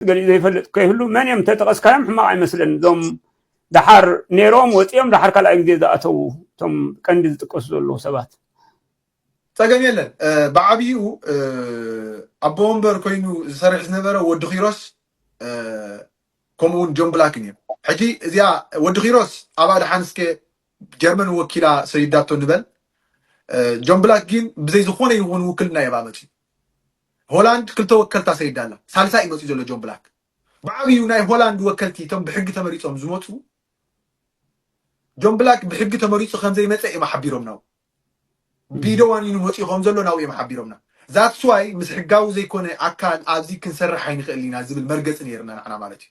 ገሊኡ ዘይፈልጥ ከይህሉ መን እዮም ተጠቐስካዮም ሕማቕ ኣይመስለን። እዞም ደሓር ነይሮም ወፂኦም ደሓር ካልኣይ ግዜ ዝኣተዉ እቶም ቀንዲ ዝጥቀሱ ዘለዉ ሰባት። ፀገም የለን። ብዓብይኡ ኣቦ ወንበር ኮይኑ ዝሰርሕ ዝነበረ ወዲ ኪሮስ ከምኡ እውን ጆን ብላክን እዮም። ሕጂ እዚኣ ወዲ ኪሮስ ኣብኣ ደሓን እስከ ጀርመን ወኪላ ሰይዳቶ ንበል። ጆን ብላክ ግን ብዘይ ዝኾነ ይኹን ውክልና የባመት እዩ። ሆላንድ ክልተ ወከልታ ሰይዳ ኣላ። ሳልሳይ መፅኡ ዘሎ ጆን ብላክ። ብዓብዩ ናይ ሆላንድ ወከልቲ እቶም ብሕጊ ተመሪፆም ዝመፁ ጆን ብላክ ብሕጊ ተመሪፁ ከምዘይመፀ እዮም ሓቢሮም ናው ቢደዋኒኑ መፂኡ ከም ዘሎ ናው እዮም ሓቢሮምና። ዛትስዋይ ምስ ሕጋዊ ዘይኮነ ኣካል ኣብዚ ክንሰርሕ ኣይንኽእል ኢና ዝብል መርገፂ ነይርና ንዓና ማለት እዩ።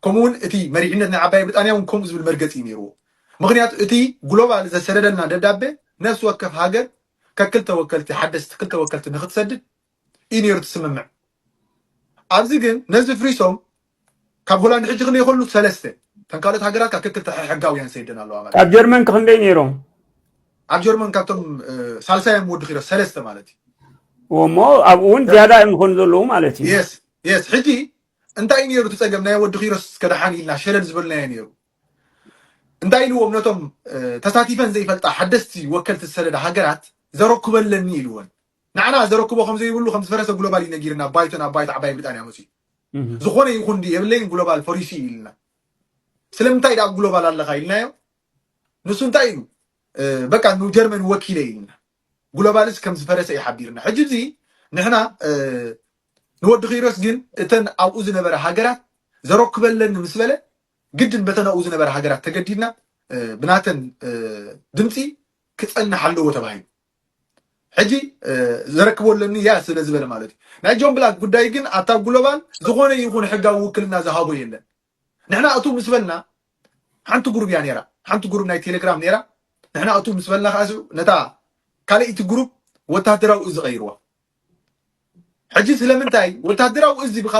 ከምኡውን እቲ መሪሕነት ናይ ዓባይ ብሪጣንያ እውን ከምኡ ዝብል መርገፂ እዩ ነይርዎ። ምክንያቱ እቲ ግሎባል ዘሰደደልና ደብዳቤ ነፍሲ ወከፍ ሃገር ከክልተ ወከልቲ ሓደስቲ ክልተ ወከልቲ ንክትሰድድ እዩ ነይሩ ትስምምዕ። ኣብዚ ግን ነዚ ፍሪሶም ካብ ሆላንድ ሕጂ ክንደይ ይኾኑ ሰለስተ ተንካሎት ሃገራት ካብ ከክልተ ሕጋውያን ሰይደን ኣለዋ ማለት ኣብ ጀርመን ክክንደይ ነይሮም ኣብ ጀርመን ካብቶም ሳልሳዮም ወዲ ኪሮስ ሰለስተ ማለት እዩ። እሞ ኣብኡ እውን ዝያዳ እዮም ዝኾኑ ዘለዉ ማለት እዩ። የስ የስ ሕጂ እንታይ እዩ ነይሩ እቲ ፀገም ናይ ወዲ ኪሮስ ከደሓን ኢልና ሸለል ዝበልናዮ ነይሩ። እንታይ ኢልዎም ነቶም ተሳቲፈን ዘይፈልጣ ሓደስቲ ወከልቲ ዝሰደዳ ሃገራት ዘረኩበለኒ ኢልወን። ንዓና ዘረክቦ ከም ዘይብሉ ከም ዝፈረሰ ግሎባል እዩ ነጊርና። ባይቶ ናብ ባይቶ ዓባይ ብሪጣንያ መፅኡ ዝኾነ ይኹን ድዩ የብለይን ግሎባል ፈሪሱ እዩ ኢልና። ስለምንታይ ደኣ ግሎባል ኣለኻ ኢልናዮ። ንሱ እንታይ ኢሉ በቃ ንጀርመን ወኪለ ኢልና። ግሎባልስ ከም ዝፈረሰ እዩ ሓቢርና። ሕጂ እዚ ንሕና ንወዲ ኪሮስ ግን እተን ኣብኡ ዝነበረ ሃገራት ዘረክበለኒ ምስ በለ ግድን በተን ኣብኡ ዝነበረ ሃገራት ተገዲድና ብናተን ድምፂ ክፀንሕ ኣለዎ ተባሂሉ። ሕጂ ዘረክቦ ኣለኒ ያ ስለ ዝበለ ማለት እዩ። ናይ ጆን ብላክ ጉዳይ ግን ኣብታ ግሎባል ዝኾነ ይኹን ሕጋዊ ውክልና ዝሃቦ የለን። ንሕና እቱ ምስ በልና ሓንቲ ግሩብ እያ ነይራ፣ ሓንቲ ግሩብ ናይ ቴሌግራም ነይራ። ንሕና እቱ ምስ በልና ከዓ ነታ ካልኣይቲ ግሩብ ወታደራዊ እዚ ቀይርዋ። ሕጂ ስለምንታይ ወታደራዊ እዚ ብካ